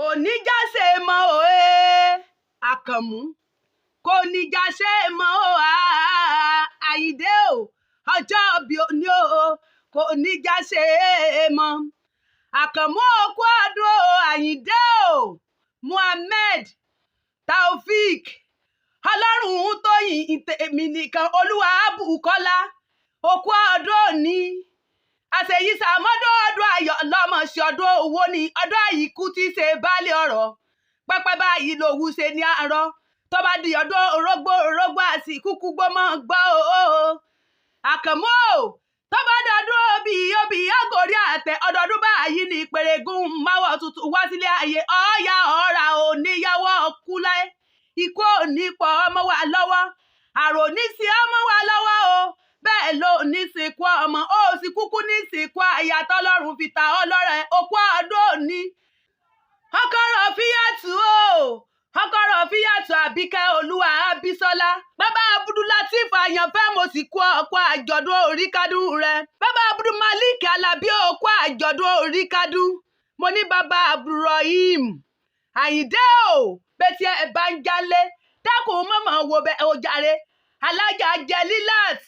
Kò ní jáse mọ́ òye Àkànmú, kò ní jáse mọ́ o Àyìndé o, ọjọ́ bí òní o, kò ní jáse mọ́. Àkànmú òkú ọdún o, Àyìndé o, Muhammed Taofik, Ọlọ́run Tóyìn tèmi nìkan, Olúwa Bùkọ́lá, òkú ọdún òní. Àṣeyí sàmọ́dún ọdún ayọ̀ lọ́mọ ṣe ọdún owó ní ọdún àyíkú tí ṣe baálé ọ̀rọ̀. Pẹ́pẹ́ báyìí lòwú ṣe ní àárọ̀. Tó bá di ọdún orógbó orógbó àti kúkú gbọ́mọ̀ gbọ́ o. Àkànmú o, tó bá dọdún obì obì àgórí àtẹ ọdọọdún báyìí ní ìpèrègùn máwọ̀ tuntun wá sílé ayé ọ̀ọ́yà ọ̀ọ́ra ò níyàwó kúláyé. Ikú ò ní pọ̀ ọmọ wa lọ́wọ́, àrò ní sí ọmọ wa lọ́wọ́ o. Bẹ́ẹ̀ ló ní sìnkú ọmọ, ó sì kúkú ní sìnkú àyà tọ́lọ́run fi ta ọ́ lọ́rẹ, òkú ọdún òní. Ọkọ̀rọ̀ fíyàtù o, ọkọ̀rọ̀ fíyàtù Àbíkẹ́ Olúwa Abísọ́lá. Bàbá Abdulateef Àyànfẹ́ mo sì kú ọkọ̀ àjọ̀dún orí kádùn rẹ̀. Bàbá Abdulmalik Alábí òkú àjọ̀dún orí kádùn. Mo ní bàbá Abdulrahim Àyìndé o, bẹ́tí ẹ bá ń jálé, dákun mọ̀mọ́ wo bẹ́ẹ̀ o jàre. Alájà Jelilat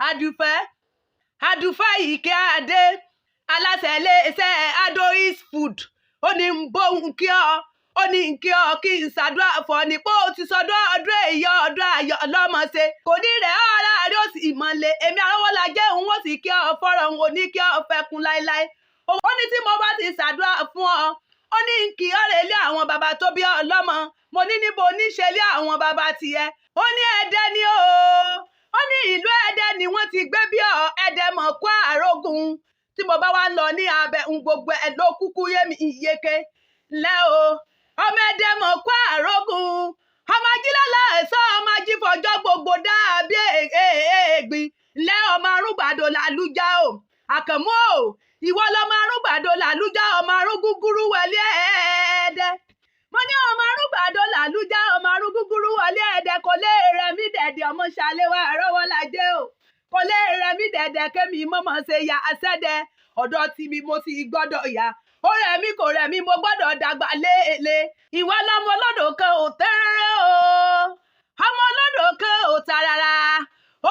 Adùfẹ́, Adùfẹ́ Ìkẹ́ Adé, aláṣẹ iléeṣẹ́ Adois Food. Ó ní ń bóun kí ọ, ó ní ń kí ọ kí n ṣàdúrà fún ọ ní pé ó ti sọdún ọdún èyí ọdún ayọ̀ lọ́mọ ṣe. Kò ní rẹ̀ ọ́ ara rí ó sì mọ̀lẹ̀. Èmi Arówólajé òun ó sì kí ọ fọ́rọ̀ òun ò ní kí ọ fẹkun láéláé. Ó ní tí mo bá ti ṣàdúrà fún ọ, ó ní ń kí ọ rè lé àwọn bàbá tó bí ọ lọ́mọ. Mo ní níbo ní ṣe lé àwọn bàbá tiẹ̀. Ó ní Ẹdẹ ni o. Ó ní ìlú Ẹdẹ ni wọ́n ti gbé bí ọ Ẹdẹ mọ̀ kó àrógùn. Tí mo bá wá lọ ní abẹ ń gbogbo ẹ̀ ló kúkú yé mi yeke. Ǹlẹ́ o, ọmọ Ẹdẹ mọ̀ kó àrógùn. Ọmọ ajílálà ẹ̀sọ́ ọmọ ajífọjọ́ gbogbo dàbí èègbìn. Ǹlẹ́ ọmọ arúgbàdo làlújá o. Àkànmú o, ìwọ lọmọ arúgbàdo làlújá, ọmọ arúgúgúrú wọlé Ẹdẹ. Mo ní ọmọ arúgbàdo làlújá, ọmọ arúgúgúrú wọlé Ẹdẹ, kò lè rẹ̀ mí dẹ̀dẹ̀ ọmọ ṣàléwá Arówólajé o. Kò lè rẹ̀ mí dẹ̀dẹ̀ kémi mọ́mọ́ ṣe ya àṣẹ́dẹ. Ọ̀dọ̀ tí mi mo sì gbọ́dọ̀ yá. Ó rẹ̀ mí kò rẹ̀ mí mo gbọ́dọ̀ dàgbà léèlé. Ìwọ lọmọ ọlọ́dọ̀ kan ò tẹ́rẹ́rẹ́ o. Ọmọ ọlọ́dọ̀ kan ò tàràrà.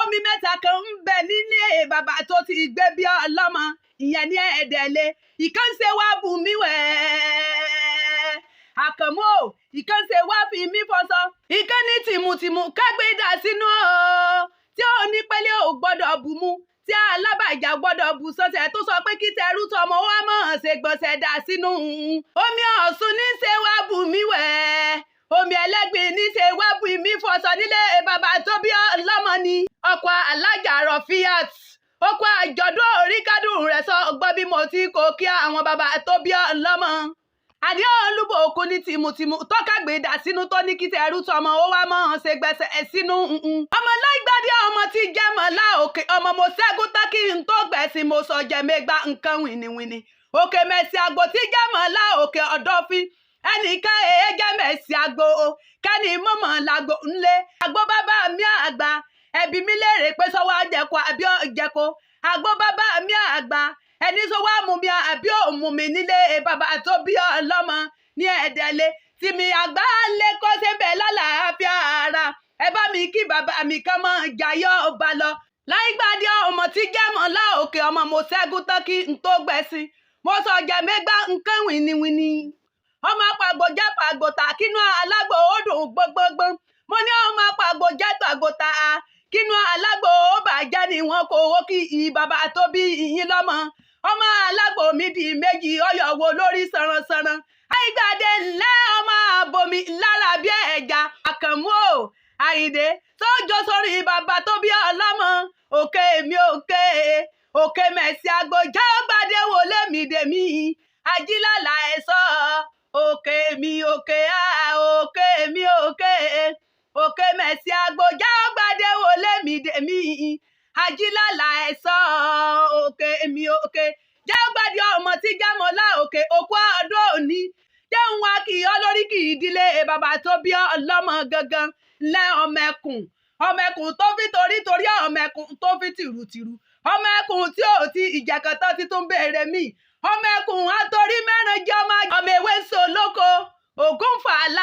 Omi mẹ́ta kan ń bẹ nílé bàbá tó ti gbé bí ọlọ́mọ. Ìyẹn ní Ẹ̀dẹ̀lé. Ìkan ṣe wá bù mí wẹ̀. Àkànmú o, ìkan ṣe wá fi mí fọṣọ. Ìkan ní tìmùtìmù kẹ́gbẹ́ idà sínú o. Tí ó ní pẹ́lẹ́ ò gbọ́dọ̀ bù mú. Tí alábàjá gbọ́dọ̀ bù sọ́sẹ̀ tó sọ pé kí tẹrú tọmọ wá mọ̀ ṣe gbọ̀nsẹ̀ dà sínú. Omi Ọ̀ṣun ní ṣe wá bù mí wẹ̀. Omi ẹlẹ́gbin ní ṣe wá bù mí fọṣọ nílé bàbá tó bí ọlọ́mọ ni. Ọkọ̀ alájà Rọ̀fíàt. Ọkọ̀ àjọ̀dún orí kádùn rẹ̀ sọ gbọ́ bí mo ti kò kí àwọn bàbá tó bí ọlọ́mọ. Àdé Olúbòkun ní tìmùtìmù tọ́kàgbé dà sínú tó ní kí tẹrú tọmọ ó wá mọ̀ ṣe gbẹ̀sẹ̀ sínú. Ọmọ láìgbádé ọmọ tí jẹ́ mọ̀ láòkè ọmọ mo ṣẹ́gun tán kí n tó gbẹ̀sìn mo sọ jẹ̀mẹ́gba nǹkan wìnìwìnì. Òkè mẹ̀sì àgbò tí jẹ́ mọ̀ láòkè ọ̀dọ́fín. Ẹnìkan èé jẹ́ mẹ̀sì àgbò o, kẹ́ni mọ̀mọ́ làgbò ńlé. Àgbo bàbá mi àgbà, ẹbí mi léèrè pé sọ wá jẹ̀kọ àbí ọ̀jẹ̀kọ. Àgbo bàbá mi àgbà, ẹni sọ wá mú mi àbí ò mú mi nílé bàbá tó bí ọlọ́mọ ní Ẹ̀dẹ̀lé. Tìmí àgbà lè kọ́ síbẹ̀ lálàáfíà ara. Ẹ bá mi kí bàbá mi kán mọ́ jayọ́ ọba lọ. Láìgbádé ọmọ tí jẹ́ mọ́ láòkè ọmọ mo ṣẹ́gun tán kí n tó gbẹ̀sìn. Mo sọ jẹ̀mẹ́gbá nǹkan wìnìwìnì. Ọmọ apàgbò jẹ́ pàgbò tà kínú alágbò ó dùn gbọ́ngbọ́ngbọ́n. Mo ní ọmọ apàgbò jẹ́ pàgbò tà kínú alágbò ó bàjẹ́ ni wọn kò wó kí i bàbá tó bí ìyín lọ́mọ. Ọmọ alágbò mi di méjì ọyọ̀ wo lórí sànrànsànràn. Àìgbàdé ńlẹ́ ọmọ àbomi lára bí ẹja. Àkànmú o, Àyìndé tó jó sórí bàbá tó bí ọlọ́mọ. Òkè mi òkè, òkè mẹ̀sì àgbò jẹ́ gbàdé wo lémi dèmí. Ajílàlà ẹ̀sọ́, òkè mi òkè á, òkè mi òkè. Òkè mẹ̀sì àgbò jẹ́ gbàdé wo lémi dèmí. Ajílàlà ẹ̀sọ́, òkè mi òkè. Jẹ́ gbàdé ọmọ tí jẹ́ mọ́lá òkè òkú ọdún òní. Jẹ́ ń wá kí ọ lórí kì í dílé bàbá tó bí ọlọ́mọ gangan. Lẹ́ ọmọ ẹkùn, ọmọ ẹkùn tó fi torí torí ọmọ ẹkùn tó fi tìrùtìrù. Ọmọ ẹkùn tí ò ti ìjẹ̀kọ̀tàn ti tún béèrè mí. Ọmọ ẹkùn àtorí mẹ́rin jẹ́ ọmọ ewé so lóko.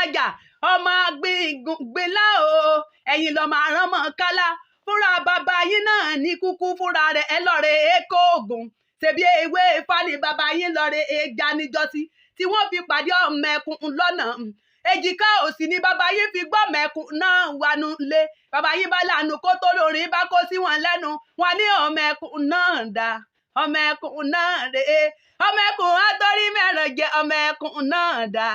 Ọ̀rajà, ọmọ agbíngbínlá o, ẹ̀yin lọ́mọ àránmọ́ kálá. Fúnra bàbá yín náà ní kúkú fúnra rẹ̀ ẹ lọ́ọ̀rẹ́ èkó ògùn. Ṣèbí ewé Ifá ni bàbá yín lọ́ọ̀rẹ́ ẹja níjọ́sí tí wọ́n fi pàdé ọmọ ẹkùn lọ́nà. Èjìká òsì ni bàbá yín fi gbọ́ mẹ́kùn náà wánú lé. Bàbá yín bá lànà kó tó lórin bá kó sí wọn lẹ́nu. Wọn ní ọmọ ẹkùn náà dá, ọmọ ẹkùn náà rèé. Ọmọ ẹkùn àtọ́rí mẹ́ràn jẹ, ọmọ ẹkùn náà dá,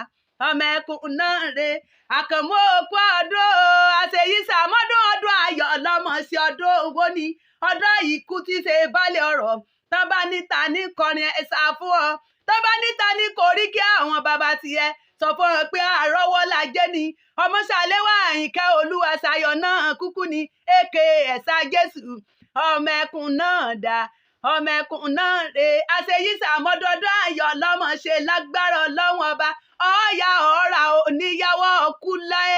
ọmọ ẹkùn náà rèé. Àkànmú òkú ọdún o, àṣeyí sàmọ́dún ọdún ayọ̀ ọlọ́mọ sí ọdún owó ni. Ọdún ìkú tí ṣe balẹ̀ ọ̀rọ̀. Tán bá níta ní kọrin ẹ̀ sá fún ọ. Tán bá níta ní korí kí àwọn bàbá tiẹ̀ sọ fún ọ pé àrọ́wọ́ la jẹ́ ni. Ọmọṣàléwá Àyìnkẹ́ Olúwaṣayọ̀ náà kúkú ni èké ẹ̀sà Jésù. Ọmọ ẹkùn náà dá, ọmọ ẹkùn náà rè. Àṣeyí sàmọ́dọ́dọ́ ayọ̀ lọ́mọ ṣe lágbára Ọlọ́run ọba. Ọ̀ọ́yà ọ̀ọ́ra oníyàwó ọkú láéláé.